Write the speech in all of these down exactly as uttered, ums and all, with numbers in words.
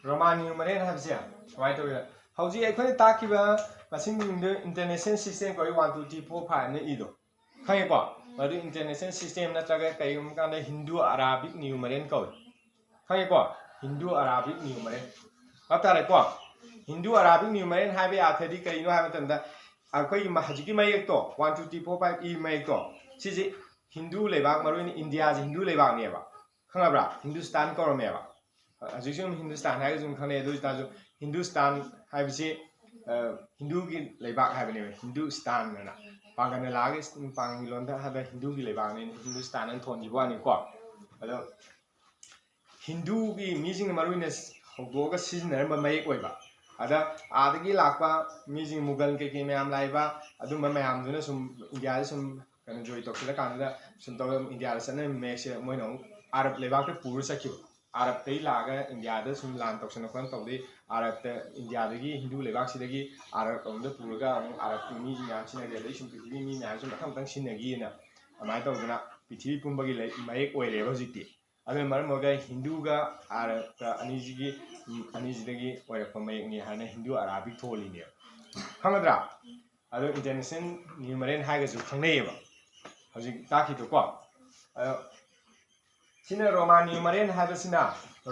Roman ꯅ꯭ꯌꯨꯃꯔꯦꯜ ꯍꯥꯏꯕꯁꯦ ꯀꯃꯥꯏꯅ ꯇꯧꯒꯦ? ꯍꯧꯖꯤꯛ ꯑꯩꯈꯣꯏꯅ ꯇꯥꯛꯈꯤꯕ ꯃꯁꯤꯡꯁꯤꯡꯗꯨ ꯏꯟꯇꯔꯅꯦꯁꯅꯦꯜ ꯁꯤꯁꯇꯦꯝ ꯀꯧꯏ, one two three four five ꯍꯥꯏꯅ ꯏꯗꯣ, ꯈꯪꯉꯦꯀꯣ? ꯃꯗꯨ ꯏꯟꯇꯔꯅꯦꯁꯅꯦꯜ ꯁꯤꯁꯇꯦꯝ ꯅꯠꯇ꯭ꯔꯒ ꯀꯔꯤꯒꯨꯝꯕ ꯀꯥꯟꯗ ꯍꯤꯟꯗꯨ ꯑꯔꯥꯕꯤꯛ ꯅ꯭ꯌꯨꯃꯔꯦꯜ ꯀꯧꯏ, ꯈꯪꯉꯦꯀꯣ? ꯍꯤꯟꯗꯨ ꯑꯔꯥꯕꯤꯛ ꯅ꯭ꯌꯨꯃꯔꯦꯜ꯫ ꯚꯥꯞ ꯇꯥꯔꯦꯀꯣ? ꯍꯤꯟꯗꯨ ꯑꯔꯥꯕꯤꯛ ꯅ꯭ꯌꯨꯃꯔꯦꯜ ꯍꯥꯏꯕ ꯑꯔꯊꯗꯤ ꯀꯔꯤꯅꯣ ꯍꯥꯏꯕ ꯃꯇꯝꯗ, ꯑꯩꯈꯣꯏꯒꯤ ꯃ-, ꯍꯧꯖꯤꯛꯀꯤ ꯃꯌꯦꯛꯇꯣ, one two three four five ꯏ ꯃꯌꯦꯛꯇꯣ, ꯁꯤꯁꯦ ꯍꯤꯟꯗꯨ ꯂꯩꯕꯥꯛ, ꯃꯔꯨꯑꯣꯏꯅ ꯏꯟꯗꯤꯌꯥꯁꯦ ꯍꯤꯟꯗꯨ ꯂꯩꯕꯥꯛꯅꯦꯕ, ꯈꯪꯉꯕ꯭ꯔꯥ? ꯍꯤꯟꯗꯨꯁꯇꯥꯟ ꯀꯧꯔꯝꯃꯦꯕ꯫ ꯍꯧꯖꯤꯛꯁꯨ ꯑꯗꯨꯝ ꯍꯤꯟꯗꯨꯁꯇꯥꯟ ꯍꯥꯏꯔꯒꯁꯨ ꯑꯗꯨꯝ ꯈꯪꯅꯩ꯫ ꯑꯗꯨ ꯑꯣꯏꯇꯥꯔꯁꯨ ꯍꯤꯟꯗꯨꯁꯇꯥꯟ ꯍꯥꯏꯕꯁꯤ, ꯑ, ꯍꯤꯟꯗꯨꯒꯤ ꯂꯩꯕꯥꯛ ꯍꯥꯏꯕꯅꯦꯕ, ꯍꯤꯟꯗꯨꯁꯇꯥꯟ ꯍꯥꯏꯅ꯫ ꯄꯥꯡꯒꯜꯅ ꯂꯥꯛꯑꯒ ꯏꯁ-, ꯄꯥꯡꯒꯜꯒꯤ ꯂꯣꯟꯗ ꯍꯥꯏꯕ ꯍꯤꯟꯗꯨꯒꯤ ꯂꯩꯕꯥꯛꯅꯦꯅ ꯍꯤꯟꯗꯨꯁꯇꯥꯟ ꯍꯥꯏꯅ ꯊꯣꯟꯈꯤꯕ ꯋꯥꯅꯤꯀꯣ꯫ ꯑꯗꯣ ꯍꯤꯟꯗꯨꯒꯤ ꯃꯤꯁꯤꯡꯅ ꯃꯔꯨ ꯑꯣꯏꯅ ꯍꯧꯗꯣꯛꯑꯒ ꯁꯤꯖꯤꯟꯅꯔꯝꯕ ꯃꯌꯦꯛ ꯑꯣꯏꯕ꯫ ꯑꯗ ꯑꯥꯗꯒꯤ ꯂꯥꯛꯄ ꯃꯤꯁꯤꯡ, ꯃꯨꯒꯜ ꯀꯩꯀꯩ ꯃꯌꯥꯝ ꯂꯥꯛꯏꯕ, ꯑꯗꯨꯝꯕ ꯃꯌꯥꯝꯗꯨꯅ ꯁꯨꯝ ꯏꯟꯗꯤꯌꯥꯗ ꯁꯨꯝ ꯀꯩꯅꯣ ꯖꯣꯏ ꯇꯧꯁꯤꯜꯂꯀꯥꯟꯗꯨꯗ ꯁꯨꯝ ꯇꯧꯔꯒ ꯏꯟꯗꯤꯌꯥꯗ ꯆꯠꯅꯔꯤꯕ ꯃꯌꯦꯛꯁꯦ ꯃꯣꯏꯅ ꯑꯃꯨꯛ ꯑꯔꯕ ꯂꯩꯕꯥꯛꯇ ꯄꯨꯔ ꯆꯠꯈꯤꯕ꯫ ꯑꯔꯕꯇꯒꯤ ꯂꯥꯛꯑꯒ ꯏꯟꯗꯤꯌꯥꯗ ꯁꯨꯝ ꯂꯥꯟ ꯇꯧꯁꯟꯅ ꯈꯣꯠꯅ ꯇꯧꯕꯗꯒꯤ ꯑꯔꯕꯇ, ꯏꯟꯗꯤꯌꯥꯗꯒꯤ, ꯍꯤꯟꯗꯨ ꯂꯩꯕꯥꯛꯁꯤꯗꯒꯤ ꯑꯔꯕ ꯑꯃꯗ ꯄꯨꯔꯒ ꯑꯃꯨꯛ ꯑꯔꯕꯀꯤ ꯃꯤ ꯃꯌꯥꯝ ꯁꯤꯖꯤꯟꯅꯈꯤ, ꯑꯗꯩ ꯁꯨꯝ ꯄ꯭ꯔꯤꯊꯤꯕꯤ ꯃꯤ ꯃꯌꯥꯝꯁꯨ ꯃꯊꯪ ꯃꯊꯪ ꯁꯤꯖꯤꯟꯅꯈꯤꯅ ꯑꯗꯨꯃꯥꯏꯅ ꯇꯧꯗꯅ ꯄ꯭ꯔꯤꯊꯤꯕꯤ ꯄꯨꯝꯕꯒꯤ ꯂꯩ-, ꯃꯌꯦꯛ ꯑꯣꯏꯔꯦꯕ ꯍꯧꯖꯤꯛꯇꯤ꯫ ꯑꯗꯨꯅ ꯃꯔꯝ ꯑꯣꯏꯔꯒ ꯍꯤꯟꯗꯨꯒ ꯑꯔꯕꯀ ꯑꯅꯤꯁꯤꯒꯤ, ꯎꯝ, ꯑꯅꯤꯁꯤꯗꯒꯤ ꯑꯣꯏꯔꯛꯄ ꯃꯌꯦꯛꯅꯤ ꯍꯥꯏꯅ ꯍꯤꯟꯗꯨ ꯑꯔꯥꯕꯤꯛ ꯊꯣꯜꯂꯤꯅꯦꯕ, ꯈꯪꯒꯗ꯭ꯔꯥ? ꯑꯗꯣ ꯏꯟꯇꯔꯅꯦꯁꯅꯦꯜ ꯅ꯭ꯌꯨꯃꯔꯦꯜ ꯍꯥꯏꯔꯒꯁꯨ ꯈꯪꯅꯩꯌꯦꯕ ꯍꯧꯖꯤꯛ ꯇꯥꯛꯈꯤꯗꯨꯀꯣ꯫ ꯑꯗꯣ ꯁꯤꯅ ꯔꯣꯃꯥꯟ ꯅ꯭ꯌꯨꯃꯔꯦꯜ ꯍꯥꯏꯕꯁꯤꯅ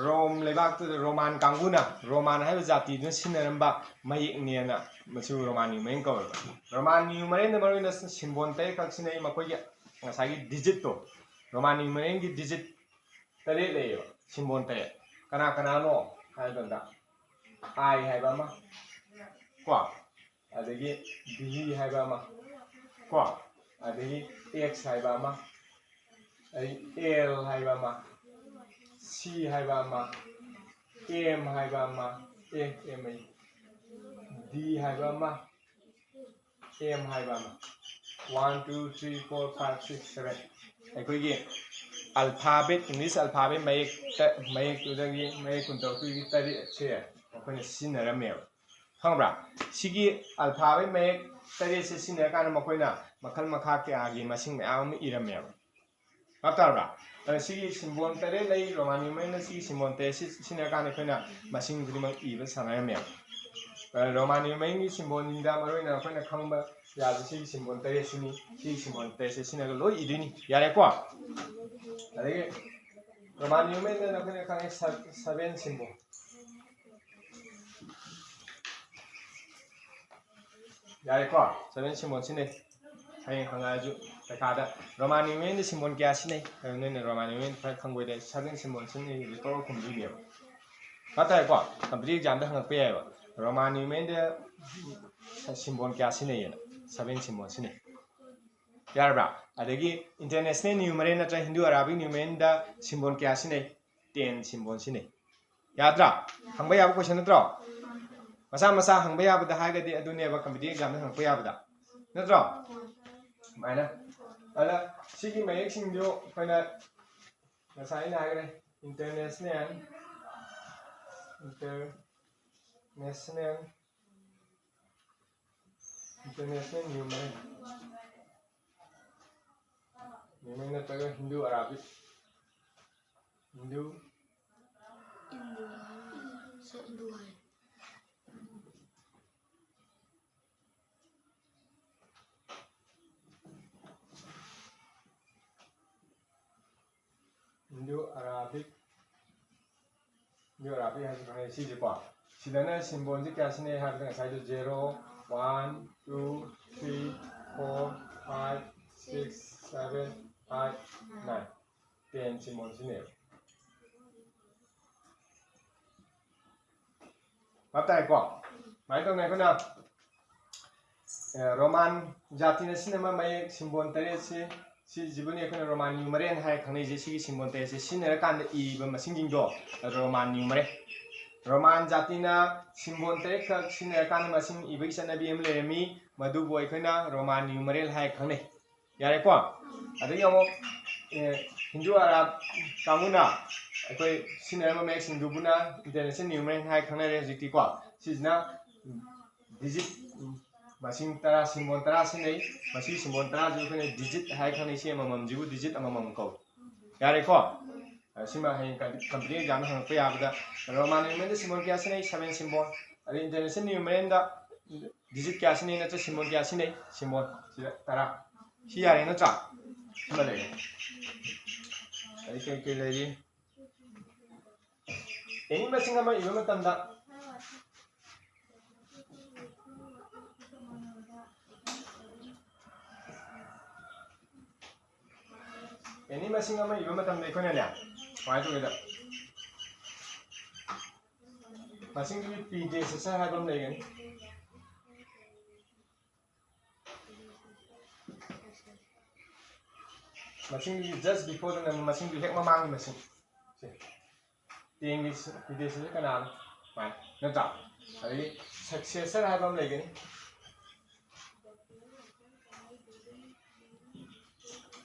ꯔꯣꯝ ꯂꯩꯕꯥꯛꯇꯨꯗ ꯔꯣꯃꯥꯟ ꯀꯥꯡꯕꯨꯅ, ꯔꯣꯃꯥꯟ ꯍꯥꯏꯕ ꯖꯥꯇꯤꯗꯨꯅ ꯁꯤꯖꯤꯟꯅꯔꯝꯕ ꯃꯌꯦꯛꯅꯦꯅ ꯃꯁꯤꯕꯨ ꯔꯣꯃꯥꯟ ꯅ꯭ꯌꯨꯃꯔꯦꯜ ꯀꯧꯋꯦꯕ꯫ ꯔꯣꯃꯥꯟ ꯅ꯭ꯌꯨꯃꯔꯦꯜꯗ ꯃꯔꯨꯑꯣꯏꯅ ꯁꯤꯝꯕꯣꯜ ꯇꯔꯦꯠꯈꯛ ꯁꯤꯖꯤꯟꯅꯩ, ꯃꯈꯣꯏꯒꯤ ꯉꯁꯥꯏꯒꯤ ꯗꯤꯖꯤꯠꯇꯣ꯫ ꯔꯣꯃꯥꯟ ꯅ꯭ꯌꯨꯃꯔꯦꯜꯒꯤ ꯗꯤꯖꯤꯠ ꯇꯔꯦꯠ ꯂꯩꯌꯦꯕ, ꯁꯤꯝꯕꯣꯜ ꯇꯔꯦꯠ꯫ ꯀꯅꯥ ꯀꯅꯥꯅꯣ ꯍꯥꯏꯕ ꯃꯇꯝꯗ, ꯑꯥꯏ ꯍꯥꯏꯕ ꯑꯃ ꯀꯣ, ꯑꯗꯒꯤ ꯕꯤ ꯍꯥꯏꯕ ꯑꯃ ꯀꯣ, ꯑꯗꯒꯤ ꯑꯦꯛꯁ ꯍꯥꯏꯕ ꯑꯃ, ꯑꯗꯒꯤ ꯑꯦꯜ ꯍꯥꯏꯕ ꯑꯃ, ꯁꯤ ꯍꯥꯏꯕ ꯑꯃ, ꯑꯦꯝ ꯍꯥꯏꯕ ꯑꯃ, ꯑꯦ, ꯑꯦꯝ ꯑꯩ, ꯗꯤ ꯍꯥꯏꯕ ꯑꯃ, ꯑꯦꯝ ꯍꯥꯏꯕ ꯑꯃ꯫ One, two, three, four, five, six, seven꯫ ꯑꯩꯈꯣꯏꯒꯤ ꯑꯜꯐꯥꯕꯦꯠ, ꯏꯪꯂꯤꯁ ꯑꯜꯐꯥꯕꯦꯠ ꯃꯌꯦꯛꯇ, ꯃꯌꯦꯛꯇꯨꯗꯒꯤ ꯃꯌꯦꯛ ꯀꯨꯟꯇꯔꯨꯛꯇꯨꯒꯤ ꯇꯔꯦꯠꯁꯦ ꯑꯩꯈꯣꯏꯅ ꯁꯤꯖꯤꯟꯅꯔꯝꯃꯦꯕ, ꯈꯪꯕ꯭ꯔꯥ? ꯁꯤꯒꯤ ꯑꯜꯐꯥꯕꯦꯠ ꯃꯌꯦꯛ ꯇꯔꯦꯠꯁꯦ ꯁꯤꯖꯤꯟꯅꯔꯀꯥꯟꯗ ꯃꯈꯣꯏꯅ ꯃꯈꯜ ꯃꯈꯥ ꯀꯌꯥꯒꯤ ꯃꯁꯤꯡ ꯃꯌꯥꯝ ꯑꯃ ꯏꯔꯝꯃꯦꯕ꯫ ꯚꯥꯞ ꯇꯥꯔꯕ꯭ꯔꯥ? ꯑꯗ ꯁꯤꯒꯤ symbol ꯇꯔꯦꯠ ꯂꯩ, Roman numeral ꯅ ꯁꯤꯒꯤ symbol ꯇꯔꯦꯠ ꯁꯤ ꯁꯤꯖꯤꯟꯅꯔꯀꯥꯟꯗ ꯑꯩꯈꯣꯏꯅ ꯃꯁꯤꯡ ꯈꯨꯗꯤꯡꯃꯛ ꯏꯕ ꯁꯥꯟꯅꯔꯝꯃꯦꯕ꯫ ꯑ, Roman numeral ꯒꯤ symbol ꯁꯤꯡꯗ ꯃꯔꯨꯑꯣꯏꯅ ꯑꯩꯈꯣꯏꯅ ꯈꯪꯕ ꯌꯥꯕ ꯁꯤꯒꯤ symbol ꯇꯔꯦꯠ ꯁꯤꯅꯤ, ꯁꯤꯒꯤ symbol ꯇꯔꯦꯠ ꯁꯤ ꯁꯤꯖꯤꯟꯅꯔꯒ ꯂꯣꯏ ꯏꯗꯣꯏꯅꯤ꯫ ꯌꯥꯔꯦꯀꯣ? ꯑꯗꯒꯤ Roman numeral ꯗ ꯑꯩꯈꯣꯏꯅ ꯈꯪꯉꯦ ꯁ-, seven symbol꯫ ꯌꯥꯔꯦꯀꯣ? Seven symbol ꯁꯤꯖꯤꯟꯅꯩ꯫ ꯍꯌꯦꯡ ꯍꯪꯉꯛꯑꯁꯨ ꯄꯩꯈꯥꯗ Roman numeral ꯗ symbol ꯀꯌꯥ ꯁꯤꯖꯤꯟꯅꯩ? ꯑꯗꯨ ꯅꯣꯏꯅ Roman numeral ꯈꯔ ꯈꯪꯕ ꯑꯣꯏꯗꯤ seven symbol ꯁꯤꯖꯤꯟꯅꯩ ꯇꯧꯔ ꯈꯨꯝꯗꯣꯏꯅꯦꯕ꯫ ꯚꯥꯞ ꯇꯥꯔꯦꯀꯣ? Competitive exam ꯗ ꯍꯪꯉꯛꯄ ꯌꯥꯏꯑꯕ꯫ Roman numeral ꯗ symbol ꯀꯌꯥ ꯁꯤꯖꯤꯟꯅꯩꯌꯦꯅ? Seven symbol ꯁꯤꯖꯤꯟꯅꯩ꯫ ꯌꯥꯔꯕ꯭ꯔꯥ? ꯑꯗꯒꯤ international numeral ꯅꯠꯇ꯭ꯔꯒ Hindu Arabic numeral ꯗ symbol ꯀꯌꯥ ꯁꯤꯖꯤꯟꯅꯩ? Ten symbol ꯁꯤꯖꯤꯟꯅꯩ꯫ ꯌꯥꯗ꯭ꯔꯥ? ꯍꯪꯕ ꯌꯥꯕ question ꯅꯠꯇ꯭ꯔꯣ? ꯃꯆꯥ ꯃꯆꯥ ꯍꯪꯕ ꯌꯥꯕꯗ ꯍꯥꯏꯔꯒꯗꯤ ꯑꯗꯨꯅꯦꯕ competitive exam ꯗ ꯍꯪꯉꯛꯄ ꯌꯥꯕꯗ꯫ ꯅꯠꯇ꯭ꯔꯣ? ꯁꯨꯃꯥꯏꯅ꯫ ꯑꯗ ꯁꯤꯒꯤ ꯃꯌꯦꯛꯁꯤꯡꯗꯨ ꯑꯩꯈꯣꯏꯅ ꯉꯁꯥꯏ ꯑꯩꯅ ꯍꯥꯏꯈ꯭ꯔꯦ, international, international, international numeral, numeral ꯅꯠꯇ꯭ꯔꯒ Hindu Arabic, Hindu, Hindu ꯍꯥꯏ꯫ Hindu Arabic, Hindu Arabic ꯍꯥꯏꯁꯤ ꯈꯪꯉꯦ ꯁꯤꯁꯦꯀꯣ꯫ ꯁꯤꯗꯅ symbol ꯁꯦ ꯀꯌꯥ ꯁꯤꯖꯤꯟꯅꯩ ꯍꯥꯏꯕꯗ ꯉꯁꯥꯏꯗꯣ zero, one, two, three, four, five, six, seven, eight, nine, ten symbol ꯁꯤꯖꯤꯟꯅꯩ꯫ ꯚꯥꯞ ꯇꯥꯏꯀꯣ? ꯁꯨꯃꯥꯏꯅ ꯇꯧꯅ ꯑꯩꯈꯣꯏꯅ, ꯑꯦ, Roman ꯖꯥꯇꯤꯅ ꯁꯤꯖꯤꯟꯅꯕ ꯃꯌꯦꯛ symbol ꯇꯔꯦꯠꯁꯤ, ꯁꯤꯁꯤꯕꯨꯅꯤ ꯑꯩꯈꯣꯏꯅ Roman numeral ꯍꯥꯏꯔ ꯈꯪꯅꯩꯁꯦ꯫ ꯁꯤꯒꯤ symbol ꯇꯔꯦꯠꯁꯦ ꯁꯤꯖꯤꯟꯅꯔꯀꯥꯟꯗ ꯏꯕ ꯃꯁꯤꯡꯁꯤꯡꯗꯣ Roman numeral꯫ Roman ꯖꯥꯇꯤꯅ symbol ꯇꯔꯦꯠꯈꯛ ꯁꯤꯖꯤꯟꯅꯔꯀꯥꯟꯗ ꯃꯁꯤꯡ ꯏꯕꯒꯤ ꯆꯠꯅꯕꯤ ꯑꯃ ꯂꯩꯔꯝꯃꯤ꯫ ꯃꯗꯨꯕꯨ ꯑꯩꯈꯣꯏꯅ Roman numeral ꯍꯥꯏꯔ ꯈꯪꯅꯩ꯫ ꯌꯥꯔꯦꯀꯣ? ꯑꯗꯒꯤ ꯑꯃꯨꯛ, ꯑꯦ, Hindu Arab ꯀꯥꯡꯕꯨꯅ ꯑꯩꯈꯣꯏ ꯁꯤꯖꯤꯟꯅꯔꯝꯕ ꯃꯌꯦꯛꯁꯤꯡꯗꯨꯕꯨꯅ international numeral ꯍꯥꯏꯔ ꯈꯪꯅꯔꯦ ꯍꯧꯖꯤꯛꯇꯤꯀꯣ꯫ ꯁꯤꯁꯤꯅ digit, ꯃꯁꯤꯡ ꯇꯔꯥ, symbol ꯇꯔꯥ ꯁꯤꯖꯤꯟꯅꯩ꯫ ꯃꯁꯤ symbol ꯇꯔꯥꯁꯤ ꯑꯩꯈꯣꯏꯅ digit ꯍꯥꯏ ꯈꯪꯅꯩ꯫ ꯁꯤ ꯑꯃꯃꯝꯁꯤꯕꯨ digit ꯑꯃꯃꯝ ꯀꯧꯏ꯫ ꯌꯥꯔꯦꯀꯣ? ꯑ, ꯁꯤꯃ ꯍꯌꯦꯡ ꯀꯝ-, competitive exam ꯍꯪꯉꯛꯄ ꯌꯥꯕꯗ Roman numeral ꯗ symbol ꯀꯌꯥ ꯁꯤꯖꯤꯟꯅꯩ? Seven symbol꯫ ꯑꯗꯩ international numeral ꯗ digit ꯀꯌꯥ ꯁꯤꯖꯤꯟꯅꯩ ꯅꯠꯇ꯭ꯔꯒ symbol ꯀꯌꯥ ꯁꯤꯖꯤꯟꯅꯩ? Symbol ꯁꯤꯗ ꯇꯔꯥ꯫ ꯁꯤ ꯌꯥꯔꯦ ꯅꯠꯇ꯭ꯔꯥ? ꯁꯤꯃ ꯂꯩꯔꯦ꯫ ꯑꯗꯩ ꯀꯩ ꯀꯩ ꯂꯩꯔꯤ? Any ꯃꯁꯤꯡ ꯑꯃ ꯏꯕ ꯃꯇꯝꯗ Any ꯃꯁꯤꯡ ꯑꯃ ꯏꯕ ꯃꯇꯝꯗ ꯑꯩꯈꯣꯏꯅꯅꯦ, ꯀꯃꯥꯏꯅ ꯇꯧꯒꯦꯗ, ꯃꯁꯤꯡꯗꯨꯒꯤ predecessor ꯍꯥꯏꯕ ꯑꯃ ꯂꯩꯒꯅꯤ꯫ ꯃꯁꯤꯡꯗꯨꯒꯤ just before ꯗꯅ ꯃꯁꯤꯡꯗꯨ ꯍꯦꯛ ꯃꯃꯥꯡꯒꯤ ꯃꯁꯤꯡ꯫ ꯁꯦ꯫ ten ꯒꯤ predecessor ꯀꯅꯥꯅꯣ? ꯁꯨꯃꯥꯏꯅ, ꯅꯠꯇ꯭ꯔꯥ? ꯑꯗꯒꯤ successor ꯍꯥꯏꯕ ꯑꯃ ꯂꯩꯒꯅꯤ꯫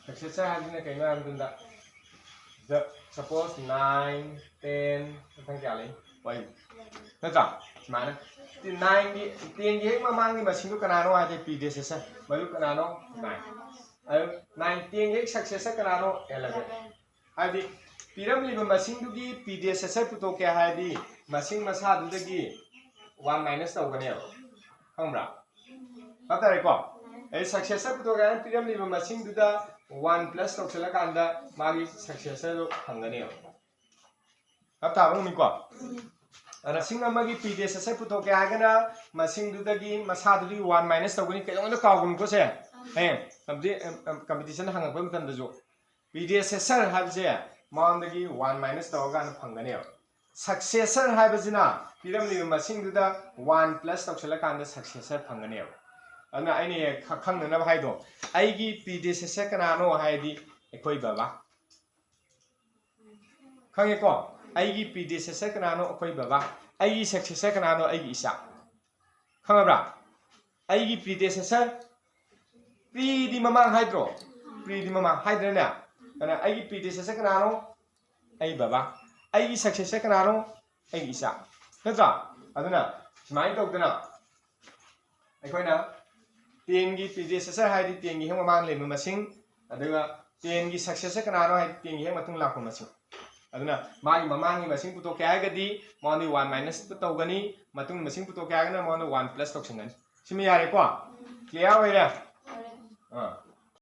Successor ꯍꯥꯏꯕꯁꯤꯅ ꯀꯩꯅꯣ ꯍꯥꯏꯕ ꯃꯇꯝꯗ, the, suppose nine, ten, ꯃꯊꯪ ꯀꯌꯥ ꯂꯩ? One꯫ ꯅꯠꯇ꯭ꯔꯥ? ꯁꯨꯃꯥꯏꯅ꯫ Nine ꯒꯤ, ten ꯒꯤ ꯍꯦꯛ ꯃꯃꯥꯡꯒꯤ ꯃꯁꯤꯡꯗꯨ ꯀꯅꯥꯅꯣ ꯍꯥꯏꯗꯤ predecessor꯫ ꯃꯗꯨ ꯀꯅꯥꯅꯣ? Nine꯫ ꯑꯗꯨ nine, ten ꯒꯤ ꯍꯦꯛ successor ꯀꯅꯥꯅꯣ? Eleven꯫ ꯍꯥꯏꯗꯤ ꯄꯤꯔꯝꯂꯤꯕ ꯃꯁꯤꯡꯗꯨꯒꯤ predecessor ꯄꯨꯊꯣꯛꯀꯦ ꯍꯥꯏꯔꯗꯤ ꯃꯁꯤꯡ ꯃꯁꯥꯗꯨꯗꯒꯤ one minus ꯇꯧꯒꯅꯦꯕ꯫ ꯈꯪꯕ꯭ꯔꯥ? ꯚꯥꯞ ꯇꯥꯔꯦꯀꯣ? ꯑꯩ successor ꯄꯨꯊꯣꯛꯀꯦ ꯍꯥꯏꯅ ꯄꯤꯔꯝꯂꯤꯕ ꯃꯁꯤꯡꯗꯨꯗ one plus ꯇꯧꯁꯤꯜꯂꯀꯥꯟꯗ ꯃꯥꯒꯤ successor ꯗꯣ ꯐꯪꯒꯅꯦꯕ꯫ ꯚꯥꯞ ꯇꯥꯕ ꯉꯝꯃꯤꯀꯣ? ꯃꯁꯤꯡ ꯑꯃꯒꯤ predecessor ꯄꯨꯊꯣꯛꯀꯦ ꯍꯥꯏꯔꯒꯅ ꯃꯁꯤꯡꯗꯨꯗꯒꯤ ꯃꯁꯥꯗꯨꯗꯒꯤ one minus ꯇꯧꯒꯅꯤ꯫ ꯀꯩꯗꯧꯉꯩꯗ ꯀꯥꯎꯒꯅꯨꯀꯣ ꯁꯦ꯫ ꯍꯌꯦꯡ competi-, competition ꯍꯪꯉꯛꯄ ꯃꯇꯝꯗꯁꯨ predecessor ꯍꯥꯏꯕꯁꯦ ꯃꯃꯥꯡꯗꯒꯤ one minus ꯇꯧꯔꯀꯥꯟꯗ ꯐꯪꯒꯅꯦꯕ꯫ Successor ꯍꯥꯏꯕꯁꯤꯅ ꯄꯤꯔꯝꯂꯤꯕ ꯃꯁꯤꯡꯗꯨꯗ one plus ꯇꯧꯁꯤꯜꯂꯀꯥꯟꯗ successor ꯐꯪꯒꯅꯦꯕ꯫ ꯑꯗꯨꯅ ꯑꯩꯅ ꯍꯦꯛ ꯈ-, ꯈꯪꯅꯅꯕ ꯍꯥꯏꯗꯣ, ꯑꯩꯒꯤ predecessor ꯀꯅꯥꯅꯣ ꯍꯥꯏꯔꯗꯤ ꯑꯩꯈꯣꯏ ꯕꯕꯥ꯫ ꯈꯪꯉꯦꯀꯣ? ꯑꯩꯒꯤ predecessor ꯀꯅꯥꯅꯣ? ꯑꯩꯈꯣꯏ ꯕꯕꯥ꯫ ꯑꯩꯒꯤ successor ꯀꯅꯥꯅꯣ? ꯑꯩꯒꯤ ꯏꯆꯥ꯫ ꯈꯪꯉꯕ꯭ꯔꯥ? ꯑꯩꯒꯤ predecessor, pre ꯗꯤ ꯃꯃꯥꯡ ꯍꯥꯏꯗ꯭ꯔꯣ? Pre ꯗꯤ ꯃꯃꯥꯡ ꯍꯥꯏꯗ꯭ꯔꯅꯦ? ꯑꯗꯨꯅ ꯑꯩꯒꯤ predecessor ꯀꯅꯥꯅꯣ? ꯑꯩ ꯕꯕꯥ꯫ ꯑꯩꯒꯤ successor ꯀꯅꯥꯅꯣ? ꯑꯩꯒꯤ ꯏꯆꯥ꯫ ꯅꯠꯇ꯭ꯔꯥ? ꯑꯗꯨꯅ ꯁꯨꯃꯥꯏꯅ ꯇꯧꯗꯅ ꯑꯩꯈꯣꯏꯅ ten ꯒꯤ predecessor ꯍꯥꯏꯗꯤ ten ꯒꯤ ꯍꯦꯛ ꯃꯃꯥꯡ ꯂꯩꯕ ꯃꯁꯤꯡ, ꯑꯗꯨꯒ ten ꯒꯤ successor ꯀꯅꯥꯅꯣ ꯍꯥꯏꯗꯤ ten ꯒꯤ ꯍꯦꯛ ꯃꯇꯨꯡ ꯂꯥꯛꯄ ꯃꯁꯤꯡ꯫ ꯑꯗꯨꯅ ꯃꯥꯒꯤ ꯃꯃꯥꯡꯒꯤ ꯃꯁꯤꯡ ꯄꯨꯊꯣꯛꯀꯦ ꯍꯥꯏꯔꯒꯗꯤ ꯃꯉꯣꯟꯗ one minus ꯇꯧꯒꯅꯤ, ꯃꯇꯨꯡ ꯃꯁꯤꯡ ꯄꯨꯊꯣꯛꯀꯦ ꯍꯥꯏꯔꯒꯅ ꯃꯉꯣꯟꯗ one plus ꯇꯧꯁꯟꯒꯅꯤ꯫ ꯁꯤꯃ ꯌꯥꯔꯦꯀꯣ? Clear ꯑꯣꯏꯔꯦ? ꯑꯥ꯫